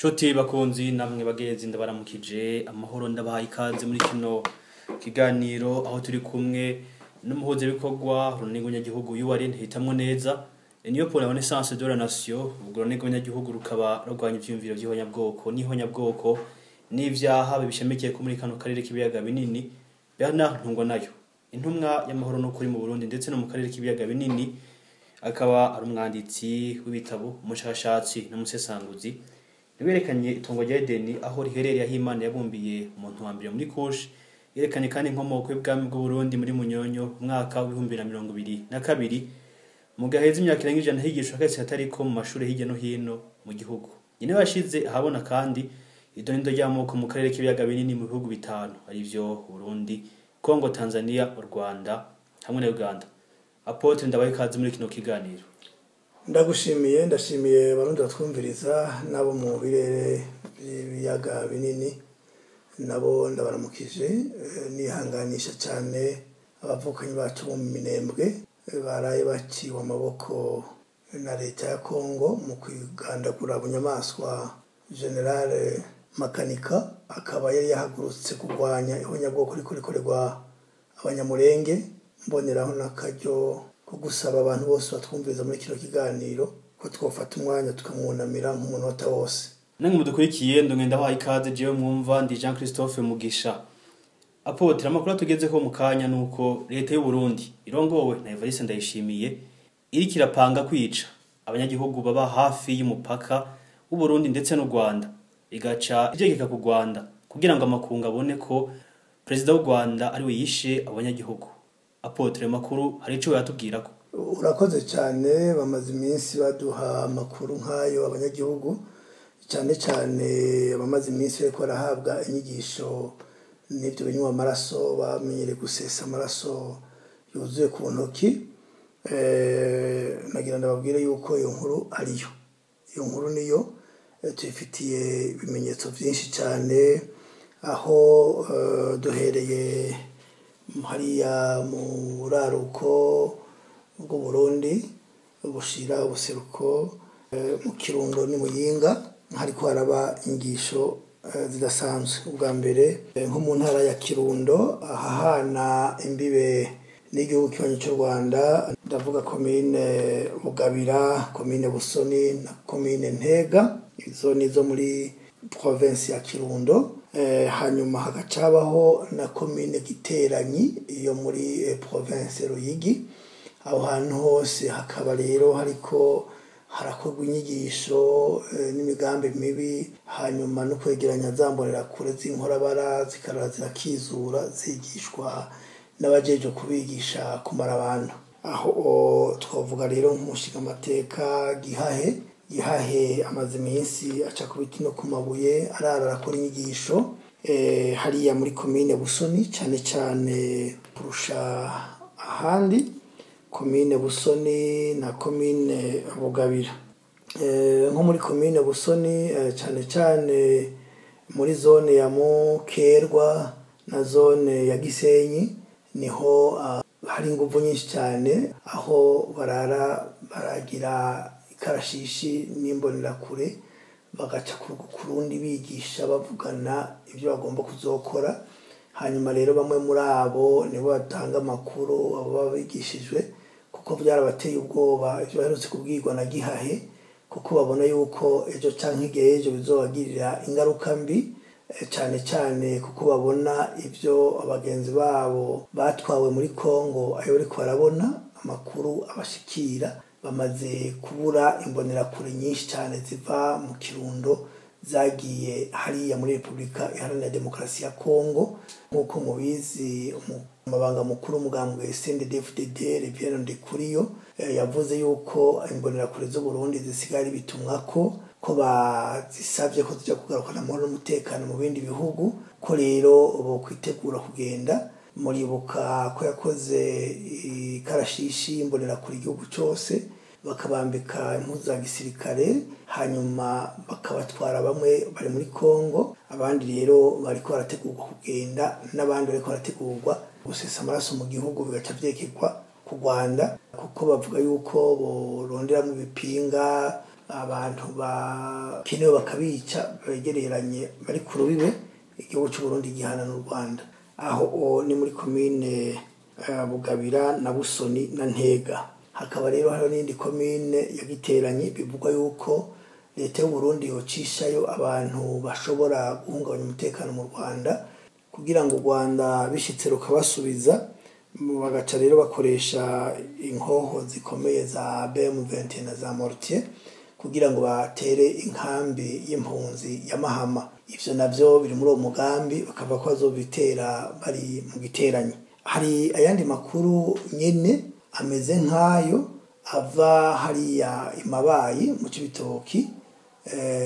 Nshuti bakunzi namwe bagenzi, ndabaramukije amahoro, ndabahaye ikaze muri kino kiganiro aho turi kumwe n'umuhuzabikorwa Urunani Rw'Abanyagihugu URN Hitamwo Neza, Union pour la Renaissance de la Nation. Urwo runani rw'abanyagihugu rukaba rurwanya ivyiyumviro vy'ihonyabwoko n'ihonyabwoko n'ivyaha bibishamikiye ko muri kano karere k'ibiyaga binini. Bernard Ntungwanayo, intumwa y'amahoro n'ukuri mu Burundi ndetse no mu karere k'ibiyaga binini, akaba ari umwanditsi w'ibitabo, umushakashatsi n'umusesanguzi. Yerekanye itongo rya Edeni aho riherereye, aho Imana yabumbiye umuntu wa mbere muri Kushi. Yerekanye kandi inkomoko y'ubwami bw'Uburundi muri Munyonyo umwaka w'2022, mu gaheza imyaka irenga 100 higishwa kahise katariko mu mashuri hirya no hino mu gihugu. Nyine bashize ahabona kandi idonido ry'amoko mu karere k'ibiyaga binini mu bihugu bitanu, arivyo Burundi, Congo, Tanzania, u Rwanda hamwe na Uganda. Apôtre, ndabaye ikaze muri kino kiganiro. Ndagushimiye, ndashimiye Abarundi batwumviriza n'abo mu birere by'ibiyaga binini, nabo ndabaramukije. Nihanganisha cyane abavukanyi bacu bo mu Minembwe baraye baciwe amaboko na leta ya Kongo mu kwigandagura bunyamaswa Général Makanika, akaba yari yahagurutse kurwanya ihonyabwoko riko rikorerwa Abanyamurenge. Mboneraho n'akaryo ko gusaba abantu bose batwumviriza muri kino kiganiro ko twofata umwanya tukamwunamira nk'umunota wose. Namwe mudukurikiye, ndongeye ndabahaye ikaze. Jewe mwumva ndi Jean Christophe Mugisha. Apôtre, amakuru atugezeko mu kanya nuko leta y'u Burundi irongowe na Evariste Ndayishimiye iriko irapanga kwica abanyagihugu baba hafi y'umupaka w'u Burundi ndetse n'u Rwanda, igaca ivyegeka ku Rwanda kugira ngo amakungu abone ko perezida w'u Rwanda ari we yishe abanyagihugu. Apôtre, makuru hari ico yatubwirako? Urakoze cyane. Bamaze iminsi baduha amakuru nk'ayo abanyagihugu, cyane cyane abamaze iminsi bariko barahabwa inyigisho n'ibyo binywa amaraso, bamenyereye gusesa amaraso yuzuye ku ntoki. Nagira ndababwire yuko iyo nkuru ariyo, iyo nkuru niyo. Tuyifitiye ibimenyetso byinshi cyane, aho duhereye hariya mu buraruko bw'Uburundi bushira ubuseruko, mu Kirundo ni Muyinga, hariko haraba inyigisho zidasanzwe. Ubwa mbere, nko mu ntara ya Kirundo, ahahana imbibe n'igihugu kibanyi cy'u Rwanda, ndavuga komine Bugabira, komine Busoni na komine Ntega, izo ni zo muri province ya Kirundo. Hanyuma hagacabaho na komine Giteranyi iyo muri province Ruyigi. Aho hantu hose hakaba rero hariko harakorwa inyigisho n'imigambi mibi, hanyuma no kwegeranya za mbonerakure z'inkorabara, zikarara zirakizura, zigishwa n'abajejwe kubigisha kumara abantu. Aho twavuga rero nk'umushingamateka Gihahe. Gihahe amaze iminsi aca ku biti no ku mabuye, arara arakora inyigisho hariya muri komine Busoni, cyane cyane kurusha ahandi, komine Busoni na komine Bugabira. Nko muri komine Busoni, cyane cyane muri zone ya Mukerwa na zone ya Gisenyi, niho hari inguvu nyinshi cyane, aho barara baragira ikarashishi n'imbonerakure, bagaca ku rundi bigisha, bavugana ibyo bagomba kuzokora. Hanyuma rero bamwe muri abo nibo batanga amakuru, abo baba bigishijwe, kuko byarabateye ubwoba ibyo baherutse kubwirwa na Gihahe, kuko babona yuko ejo canke igihe ejo bizobagirira ingaruka mbi, cyane cyane kuko babona ibyo abagenzi babo batwawe muri Kongo ayo bariko barabona, amakuru abashikira. Bamaze kubura imbonerakure nyinshi cyane ziva mu Kirundo zagiye hariya muri Repubulika Iharanira Demokarasi ya Kongo. Nk'uko mubizi, amabanga mukuru umugambwe CNDD-FDD, Reverien Ndikuriyo, yavuze yuko imbonerakure z'Uburundi zisigaye ari bitumwako, ko bazisabye ko zijya kugarukana amahoro n'umutekano mu bindi bihugu, ko rero bokwitegura kugenda. Muribuka ko yakoze ikarashishi imbonerakure igihugu cyose, bakabambika impuzu za gisirikare, hanyuma bakabatwara. Bamwe bari muri Kongo, abandi rero bariko barategurwa kugenda, n'abandi bariko barategurwa gusesa amaraso mu gihugu, bigaca vyekekwa ku Rwanda, kuko bavuga yuko boronderamwo ibipinga. abantu bakenewe bakabica begereranye bari ku rubibe igihugu cy'u Burundi gihana n'u Rwanda. Aho ni muri komine Bugabira na Busoni na Ntega. Hakaba rero hariho n'indi komine ya Giteranyi bivugwa yuko leta y'u Burundi yocishayo abantu bashobora guhungabanya umutekano mu Rwanda, kugira ngo u Rwanda bishitse rukabasubiza, bagaca rero bakoresha inkoho zikomeye za BM20 na za mortier kugira ngo batere inkambi y'impunzi ya Mahama. Ivyo navyo biri muri uwo mugambi, bakava ko bazobitera bari mu Giteranyi. Hari ayandi makuru nyene ameze nk'ayo ava hariya Imabayi mu Cibitoki,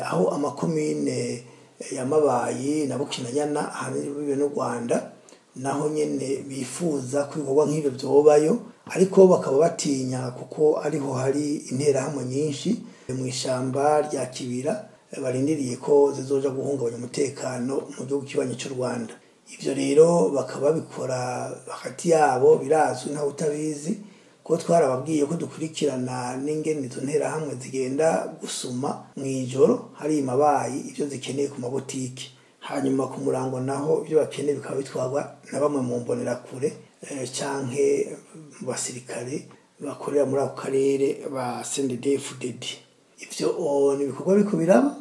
aho amakomine ya Mabayi na Bukinanyana ahanini n'u Rwanda naho nyene bifuza ko ibikorwa nk'ivyo vyobayo, ariko bakaba batinya kuko ariho hari interahamwe nyinshi mu ishamba rya Kibira, barindiriye ko zizoja guhungabanya umutekano mu gihugu kibanyi cy'u Rwanda. Ivyo rero bakaba babikora hagati yabo, birazwi ntawe utabizi, ko twarababwiye ko dukurikirana n'ingene izo nterahamwe zigenda gusuma mw'ijoro hari Imabayi ivyo zikeneye ku mabotike, hanyuma ku murango naho ibyo bakeneye bikaba bitwarwa na bamwe mu mbonerakure canke mu basirikare bakorera muri ako karere ba CNDD-FDD. Ivyo ni ibikorwa biriko biraba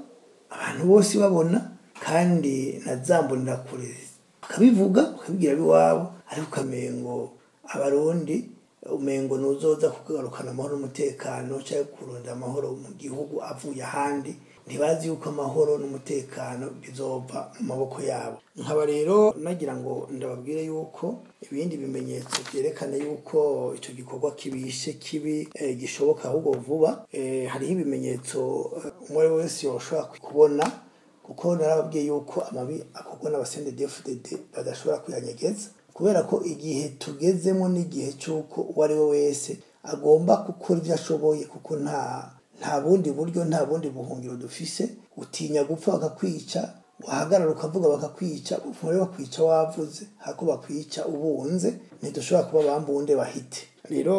abantu bose babona, kandi na za mbonerakure bakabivuga bakabibwira ab'iwabo, ariko ukamengo abarundi umengo nuzoza kugarukana amahoro n'umutekano canke kurondera amahoro mu gihugu avuye ahandi, ntibazi yuko amahoro n'umutekano bizova mu maboko yabo. Nkaba rero nagira ngo ndababwire yuko ibindi bimenyetso vyerekana yuko ico gikorwa kibishe kibi gishoboka ahubwo vuba, hariho ibimenyetso umwe wese yoshobora kubona, kuko narababwiye yuko amabi akorwa n'aba CNDD-FDD badashobora kuyanyegeza, kubera ko igihe tugezemo n'igihe c'uko uwo ari we wese agomba gukora ivyo ashoboye, kuko nta bundi buryo, nta bundi buhungiro dufise. Utinya gupfa bakakwica, wahagarara ukavuga bakakwica, upfa bakwica wavuze, hako bakwica ubunze, ntidushobora kuba bambunde bahite. Rero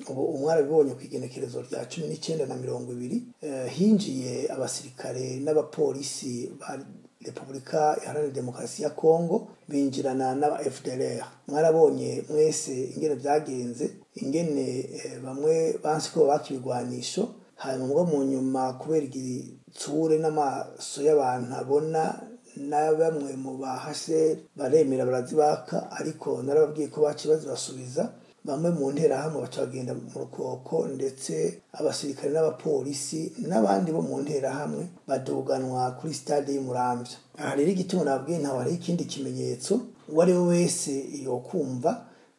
ubu umwarabibonye ku igenekerezo rya 19 na 20, hinjiye abasirikare n'abapolisi ba Repubulika Iharanira Demokarasi ya Kongo binjirana n'aba FDLR. Mwarabonye mwese ingene vyagenze, ingene bamwe banse ko baka ibigwanisho, hanyuma ngo mu nyuma kubera igitsure n'amaso y'abantu abona na bamwe mu bahase baremera barazibaka, ariko narababwiye ko baciye bazibasubiza. Bamwe mu nterahamwe baca bagenda mu rukoko, ndetse abasirikare n'abapolisi n'abandi bo mu nterahamwe baduganwa kuri stade y'Umuramvya. Aha rero igituma nababwiye ntawe hariho ikindi kimenyetso uwo ari we wese yokumva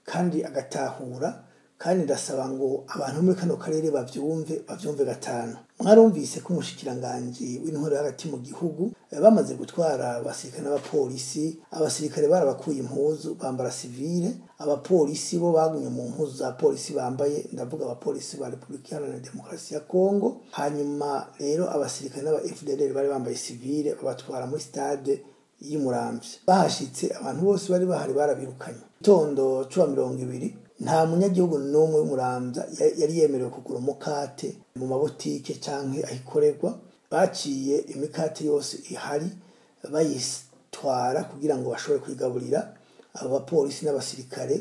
kandi agatahura, kandi ndasaba ngo abantu muri kano karere bavyumve gatanu. Mwarumvise ko umushikiranganji w'intwaro hagati mu gihugu bamaze gutwara abasirikare n'abapolisi, abasirikare barabakuye impuzu bambara sivile, abapolisi bo bagumye mu mpuzu za polisi bambaye, ndavuga abapolisi ba Repubulika Iharanira Demokarasi ya Kongo. Hanyuma rero abasirikare n'aba FDLR bari bambaye sivile babatwara muri stade y'Umuramvya. Bahashitse abantu bose bari bahari barabirukanye. Itondo cuwa 20 nta munyagihugu n'umwe w'Umuramvya yari yemerewe kugura umukate mu mabotike canke ahikorerwa. Baciye imikate yose ihari bayitwara kugira ngo bashobore kwigaburira abo bapolisi n'abasirikare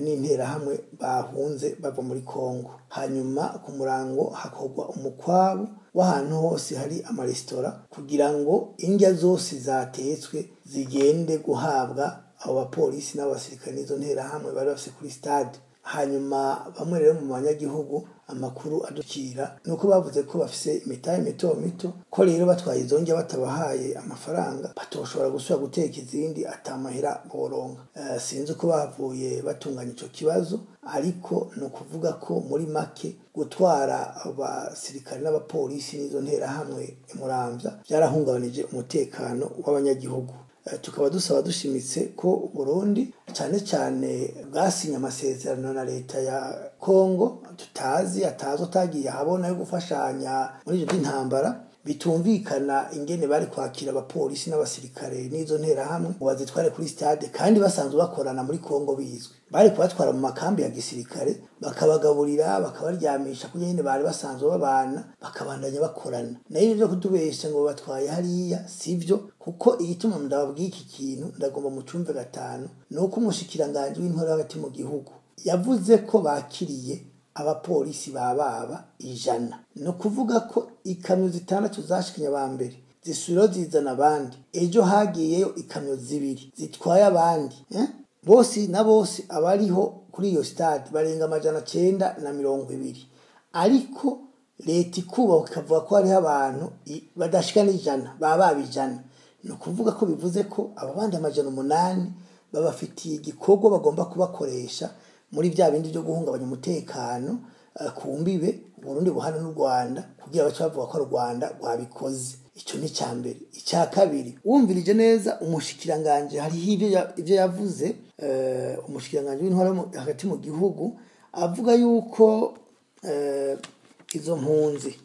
n'interahamwe bahunze bava muri Kongo. Hanyuma ku murango hakorwa umukwabu w'ahantu hose hari amaresitora kugira ngo indya zose zatetswe zigende guhabwa abo bapolisi n'abasirikare n'izo nterahamwe bari bafise kuri stade. Hanyuma bamwe rero mu banyagihugu amakuru adukira nuko bavuze ko bafise imitahe mito mito, ko rero batwaye izo ndya batabahaye amafaranga batoshobora gusubira guteka izindi atamahera boronka. Sinzi uko bavuye batunganya ico kibazo, ariko ni ukuvuga ko muri make gutwara abasirikare n'abapolisi n'izo nterahamwe Muramvya byarahungabanije umutekano w'abanyagihugu. Tukaba dusaba dushimitse ko Burundi cyane cyane bwasinye amasezerano na leta ya Kongo tutazi atazo tagiye habona yo gufashanya muri ibyo by'intambara. Bitumvikana ingene bari kwakira abapolisi n'abasirikare n'izo nterahamwe ngo bazitware kuri stade, kandi basanzwe bakorana muri Kongo bizwi. Bari kubatwara mu makambi ya gisirikare, bakabagaburira, bakabaryamisha kuko nyene bari basanzwe babana, bakabandanya bakorana. Nayo ivyo kutubesha ngo batwaye hariya sivyo, kuko igituma ndababwiye iki kintu ndagomba mucumve gatanu, nuko umushikiranganji w'intore hagati mu gihugu yavuze ko bakiriye abapolisi bababa 100. No kuvuga ko ikamyo 6 zashikanye aba mbere zisubira zizana abandi, ejo hagiyeyo ikamyo 2 zitwaye abandi, Bose na bose abariho kuri iyo stade barenga 920, ariko leta ikubaho ikavuga ko hariho abantu badashika n'ijana, baba 100. No kuvuga ko bivuze ko aba bandi 800 babafitiye igikorwa bagomba kubakoresha muri bya bindi byo guhungabanya umutekano ku mbibe Burundi buhana n'u Rwanda, kugira bace bavuga ko Rwanda rwabikoze. Ico ni ca mbere. Ica kabiri, wumvirije neza umushikiranganje hariho ivyo yavuze, umushikiranganje w'intwaro hagati mu gihugu avuga yuko izo mpunzi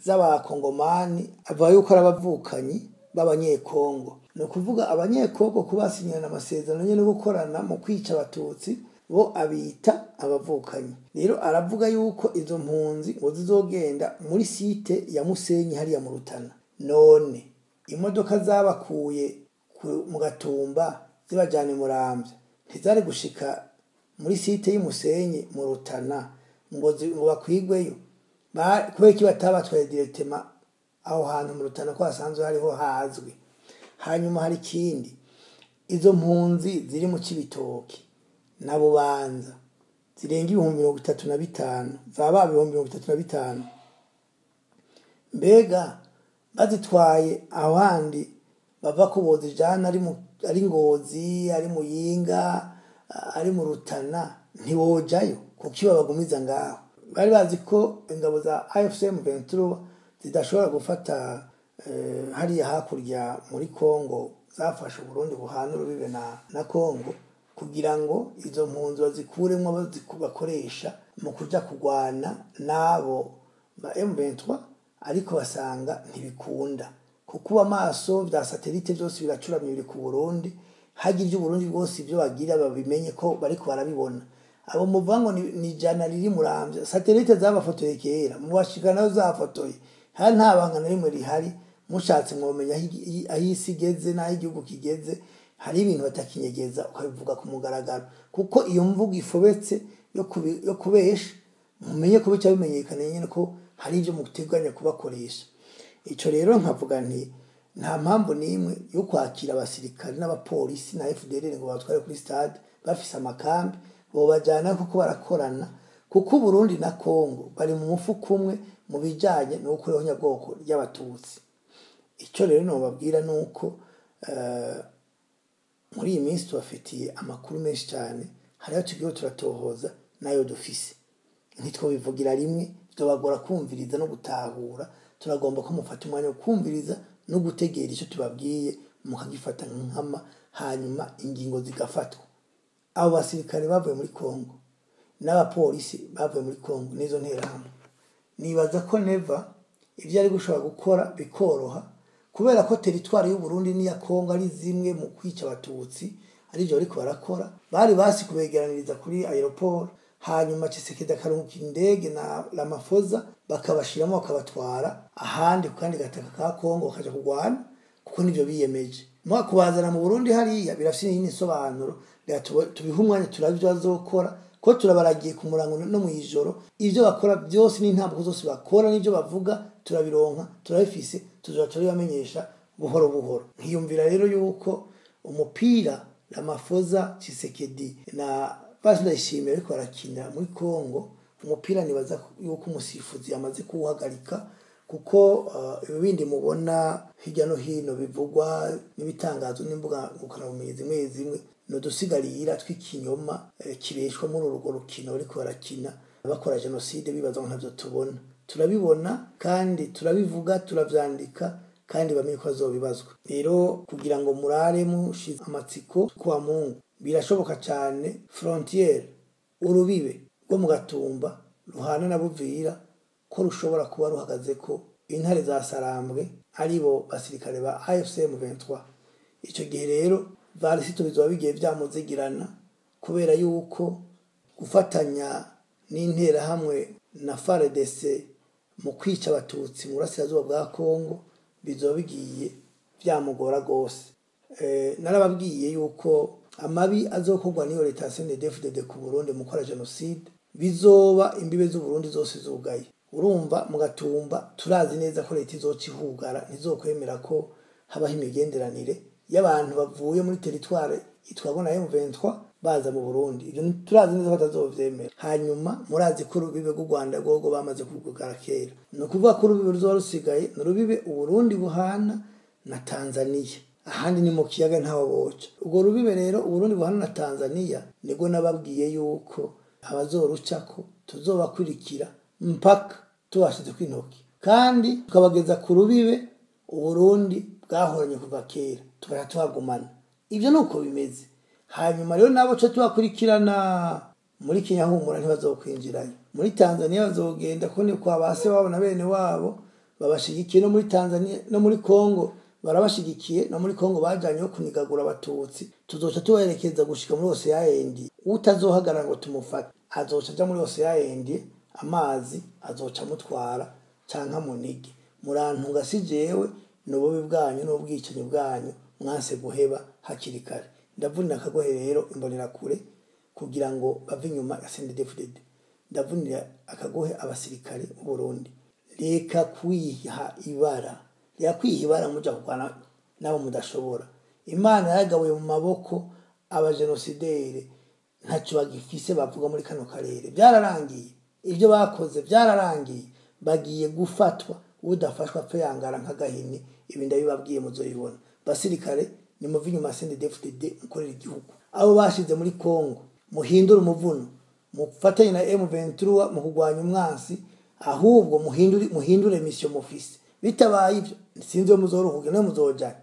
z'abakongomani, avuga yuko ari abavukanyi b'abanyekongo. Ni ukuvuga abanyekongo kubasinyana amasezerano nyene no gukorana mu kwica abatutsi, bo abita abavukanyi. Rero aravuga yuko izo mpunzi ngo zizogenda muri site ya Musenyi hariya mu Rutana. None imodoka zabakuye mu Gatumba zibajana i Muramvya ntizari gushika muri site y'Imusenyi mu Rutana ngo bakwigweyo? Kubera iki batabatwaye directement aho hantu mu Rutana ko hasanzwe hariho hazwi? Hanyuma hari ikindi, izo mpunzi ziri mu Cibitoki na Bubanza zirenga 35,000, zaba 35,000, mbega bazitwaye aho handi bava ko bozijana ari Ngozi, ari Muyinga, ari mu Rutana, ntiwojayo kuko iyo babagumiza ngaho. Bari bazi ko ingabo za AFC M23 zidashobora gufata hariya hakurya muri Kongo, zafashe Burundi buhana urubibe na Kongo, kugira ngo izo mpunzi bazikuremwo bakoresha mu kuja kurwana n'abo ba M23, ariko basanga ntibikunda kuko amaso vya satellite byose biracuramye biri ku Burundi. Hagira ivyo Burundi bwose ibyo bagira babimenye ko bariko barabibona. Abo muvango ni jana riri Muramvya, satellite zabafotoye kera, mubashika nazo zafotoye, hari nta banga na rimwe rihari. Mushatse mwomenya aho isi igeze n'aho igihugu kigeze. Hari ibintu batakinyegeza ukabivuga ku mugaragaro, kuko iyo mvugo ifobetse yo kubesha, mumenye ko bica bimenyekana nyene ko hari ivyo muteganya kubakoresha. Ico rero nkavuga nti nta mpamvu n'imwe yo kwakira abasirikare n'abapolisi na FDLR ngo batware kuri stade bafise amakambi, bobajana kuko barakorana, kuko Burundi na Kongo bari mu mufuko umwe mu bijanye no gukuraho nyabwoko ry'abatutsi. Ico rero nobabwira nuko muri iyi minsi tubafitiye amakuru menshi cyane, hariho tugiye turatohoza nayo dufise, ntitwobivugira rimwe, tubagora kumviriza no gutahura. Turagomba ko mufata umwanya wo kumviriza no gutegera icyo tubabwiye, mukagifata nkama, hanyuma ingingo zigafatwa. Abo basirikare bavuye muri Kongo n'abapolisi bavuye muri Kongo n'izo nterahamwe, nibaza ko Neva ivyo ari gushobora gukora bikoroha, kubera ko teritwari y'u Burundi n'iya Kongo ari zimwe mu kwica abatutsi, arivyo bariko barakora. Bari basi kubegeraniriza kuri aeroport, hanyuma Tshisekedi akarunguka indege na Ramaphosa bakabashiramo bakabatwara ahandi ku kandi gataka ka Kongo bakaja kurwana, kuko nivyo biyemeje. Mwa kubazana mu Burundi hariya birafise iyindi nsobanuro, reka tubihe umwanya turabe ivyo bazokora, ko turabaragiye ku murango no mw'ijoro. Ivyo bakora byose n'intambuko zose bakora n'ivyo bavuga turabironka, turabifise, tuzoba turabibamenyesha buhoro buhoro. Nkiyumvira rero yuko umupira Ramaphosa, Tshisekedi na Ndayishimiye ariko barakina muri Kongo, umupira nibaza yuko umusifuzi yamaze kuwuhagarika, kuko ibi bindi mubona hirya no hino bivugwa n'ibitangazo n'imbuga ngurukanabumenyi zimwe zimwe ni udusigarira tw'ikinyoma kibeshwa muri urwo rukino bariko barakina bakora jenoside bibaza ngo ntavyo tubona. Turabibona kandi turabivuga, turavyandika, kandi bamenye ko bazobibazwa. Rero kugira ngo murare mushize amatsiko kwa Mungu, birashoboka cyane frontiere urubibe rwo mu Gatumba ruhana na Buvira ko rushobora kuba ruhagaze ko Intare za Sarambwe aribo basirikare ba AFC M23. Icyo gihe rero Varisito bizoba bigiye vyamuzigirana, kubera yuko gufatanya n'interahamwe na FARDC mu kwica abatutsi mu burasirazuba bwa Kongo bizoba bigiye vyamugora gose. Narababwiye yuko amabi azokorwa n'iyo leta ya CNDD-FDD ku Burundi mu gukora jenoside bizoba imbibe z'Uburundi zose zugaye. Urumva mu Gatumba turazi neza ko leta izoca ihugara, ntizokwemera ko habaho imigenderanire y'abantu bavuye muri teritware itwagwa na M23 baza mu Burundi. Ibyo turazi neza ko batazovyemera. Hanyuma murazi ko urubibe rw'u Rwanda rwogo bamaze kugugara kera. Ni ukuvuga ko urubibe ruzoba rusigaye ni urubibe Uburundi buhana na Tanzania, ahandi ni mu kiyaga ntaho boca. Urwo rubibe rero Uburundi buhana na Tanzania nibwo nababwiye yuko abazorucako tuzobakurikira mpaka tubashize kw'intoki, kandi tukabageza ku rubibe Uburundi bwahoranye kuva kera, tugaca tuhagumana. Ibyo ni uko bimeze. Hanyuma rero nabo co tubakurikirana muri Kenya, humura ntibazokwinjirayo. Muri Tanzania bazogenda ko ni kwa base babo na bene wabo babashigikiye, no muri Tanzania no muri Kongo barabashigikiye, no muri Kongo bajanye yo kunigagura abatutsi. Tuzoca tubaherekeza gushika muri Océan Indien. Utazohagarara ngo tumufate azoca aja muri Océan Indien, amazi azoca amutwara canke amunige. Murantunga si jewe, n'ububi bwanyu n'ubwicanyi bwanyu mwanse guheba hakiri kare. Ndavunira akagohe rero imbonerakure kugira ngo bave inyuma ya CNDD-FDD. Ndavunira akagohe abasirikare b'u Burundi, reka kwiha ibara, reka kwiha ibara muja kurwana nabo mudashobora. Imana yagabuye mu maboko abajenosidere, ntacyo bagifise bavuga muri kano karere. Byararangiye, ibyo bakoze byararangiye, bagiye gufatwa. Udafashwa apfe yangara nk'agahini. Ibi ndabibabwiye muzoyibona. Basirikare, nimuve inyuma CNDD-FDD, mukorera igihugu. Abo bashize muri Kongo muhindure umuvuno, mufatanye na M23 mu kurwanya umwansi, ahubwo muhindure mission mufise. Bitabaye ibyo sinzi iyo muzoruhuka no muzojana.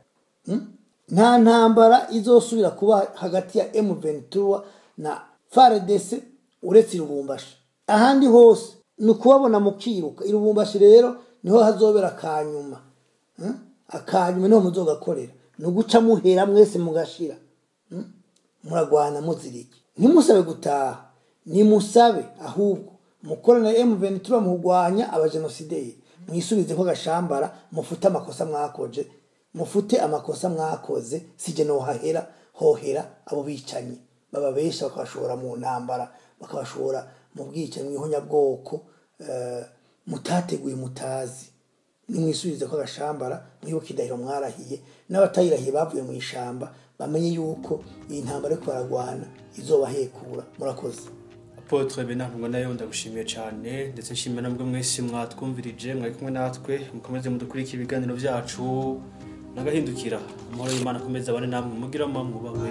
Nta ntambara izosubira kuba hagati ya M23 na FARDC uretse Lubumbashi. Ahandi hose ni ukubabona mukiruka. Lubumbashi rero niho hazobera akanyuma. Akanyuma niho muzogakorera, ni uguca muhera mwese mugashira. Muragwana muzirike, ntimusabe gutaha, nimusabe ahubwo mukorane na M23 mu kurwanya abajenosideri. Mwisubize ko agashambara, mufute amakosa mwakoje, mufute amakosa mwakoze. Sije nohahera, hohera abo bicanyi bababesha bakabashora mu ntambara, bakabashora mu bwicanyi, mw'ihonyabwoko mutateguye mutazi. Nimwisubize ko agashambara, mwibuke indahiro mwarahiye, n'abatayirahiye bavuye mu ishamba bamenye yuko iyi ntambara ariko baragwana izobahekura. Murakoze. Apotre Bernard nayo ndagushimiye cyane, ndetse nshimira namwe mwese mwatwumvirije, mwari kumwe natwe. Mukomeze mudukurikire ibiganiro byacu nagahindukira. Amahoro y'Imana akomeze abane namwe, mugira mwubahwe.